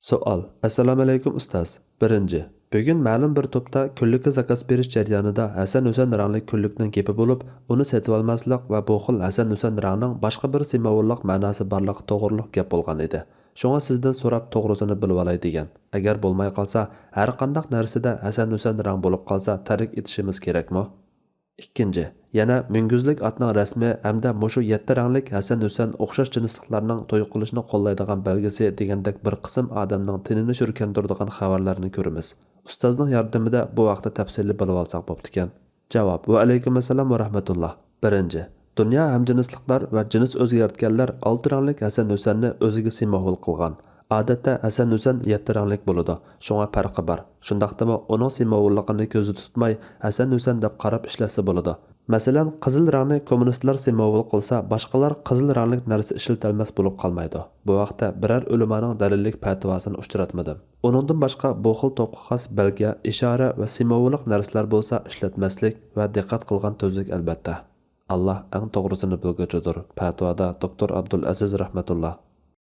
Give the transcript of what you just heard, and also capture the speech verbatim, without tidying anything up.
سوئال. ئەسسالامۇئەلەيكۇم ئۇستاز. بىرىنچى، بۈگۈن مەلۇم بىر توپتا كۈنلۈككە زاكاز بېرىش جەريانىدا ھەسەن ھۈسەن رەڭلىك كۈنلۈكنىڭ گېپى بولۇپ، ئۇنى سېتىۋالماسلىق ۋە بۇ خىل ھەسەن ھۈسەن رەڭنىڭ باشقا بىر سىمۋوللۇق مەناسى بارلىقى توغرۇلۇق گەپ بولغان ئىدى. شۇڭا سىزدىن سوراپ توغرىسىنى بىلىۋالاي دېگەن. ئەگەر بولماي قالسا، ھەرقانداق نەرسىدە ھەسەن ھۈسەن رەڭ بولۇپ قالسا تەرك ئېتىشىمىز كېرەكمۇ؟ ئىككىنچى، يەنە مۈڭگۈزلۈك ئاتنىڭ رەسمى ھەمدە مۇشۇ يەتتە رەڭلىك ھەسەن ھۈسەن ئوخشاش جىنسلىقلارنىڭ توي قىلىشنى قوللايدىغان بەلگىسى دېگەندەك بىر قىسىم ئادەمنىڭ تېنىنى شۈركەندۈرىدىغان خەۋەرلەرنى كۆرىمىز. ئۇستازنىڭ ياردىمىدە بۇ ھەقتە تەپسىلىي بىلىۋالساق بوپتىكەن. جاۋاب. ۋەئەلەيكۇم ئەسسالام ۋە رەھمەتۇللا. بىرىنچى، دۇنيا ھەمجىنسلىقلار ۋە جىنس ئۆزگەرتكەنلەر ئالتە رەڭلىك ھەسەن ھۈسەننى ئۆزىگە سىمۋول قىلغان. ئادەتتە ھەسەن ھۈسەن يەتتە رەڭلىك بولىدۇ، شۇڭا پەرقى بار. شۇنداقتىمۇ ئۇنىڭ سىمۋوللۇقىنى كۆزدە تۇتماي، ھەسەن ھۈسەن دەپ قاراپ ئىشلەتسە بولىدۇ. مەسىلەن، قىزىل رەڭنى كوممۇنىستلار سىمۋول قىلسا، باشقىلار قىزىل رەڭلىك نەرسە ئىشلىتەلمەس بولۇپ قالمايدۇ. بۇ ھەقتە بىرەر ئۆلىمانىڭ دەلىللىك پەتىۋاسىنى ئۇچراتمىدىم. ئۇنىڭدىن باشقا بۇ خىل توپقا خاس بەلگە، ئىشارە ۋە سىمۋوللۇق نەرسىلەر بولسا ئىشلەتمەسلىك ۋە دىققەت قىلغان تۈزۈك ئەلۋەتتە. ئاللا ئەڭ توغرىسىنى بىلگۈچىدۇر. پەتىۋادا دوكتور ئابدۇلئەزىز رەھمەتۇللا.